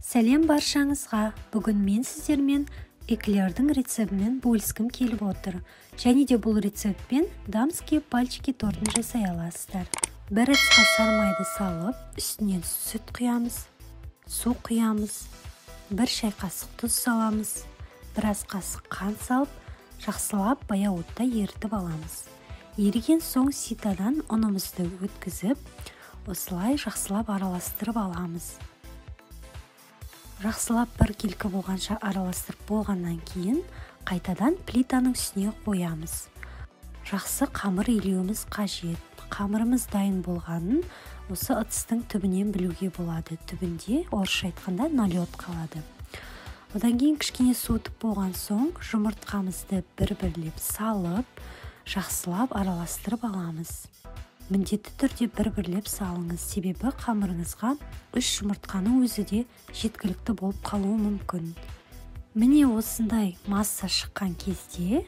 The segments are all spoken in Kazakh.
Сәлем баршаңызға! Бүгін мен сіздермен эклердің рецептімен бөліскім келіп отыр. Және де бұл рецептпен дамские пальчики тортын жасай аласыздар. Бір ыдысқа сармайды салып, үстінен сүт құямыз, су құямыз, бір шай қасық тұз саламыз, біраз қасық қант салып, жақсылап баяу отта ерітіп аламыз. Еріген соң ситадан ұнымызды өткізіп, осылай жақсылап араластырып аламыз. Жақсылап біркелкі болғанша араластырып болғаннан кейін қайтадан плитаның үстіне қоямыз. Жақсы қамыр илеуіміз қажет. Қамырымыз дайын болғанын осы ыдыстың түбінен білуге болады. Түбінде, орысша айтқанда, налет қалады. Одан кейін кішкене суытып болған соң жұмыртқамызды бір-бірлеп салып, жақсылап араластырып аламыз. Міндетті түрде бір-бірлеп салыңыз, себебі қамырыңызға 3 жұмыртқаның өзі де жеткілікті болып қалуы мүмкін. Міне осындай масса шыққан кезде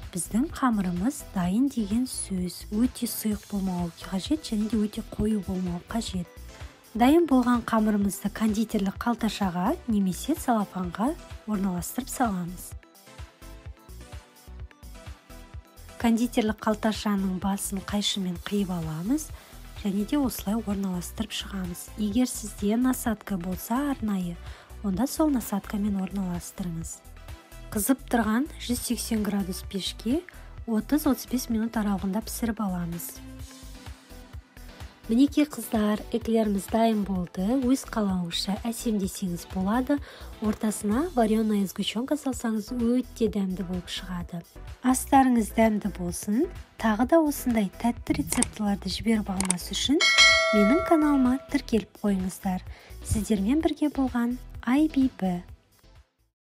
біздің қамырымыз дайын деген сөз. Өте сұйық болмауы қажет және де өте қою болмауы қажет. Дайын болған қамырымызды кондитерлік қалташаға немесе целлофанға орналастырып саламыз. Кондитерлік қалташаның басын қайшымен қиып аламыз және де осылай орналастырып шығамыз. Егер сізде насадка болса арнайы, онда сол насадкамен орналастырыңыз. Қызып тұрған 180 градус пешке 30-35 минут аралығында пісіріп аламыз. Мінекей қыздар, эклеріміз дайын болды. Өз қалауыңызша әсемдесеңіз болады. Ортасына вареная сгущенка салсаңыз өте дәмді болып шығады. Астарыңыз дәмді болсын. Тағы да осындай тәтті рецептілерді жіберіп алмас үшін менің каналыма тіркеліп қойыңыздар. Сіздермен бірге болған Айбибі.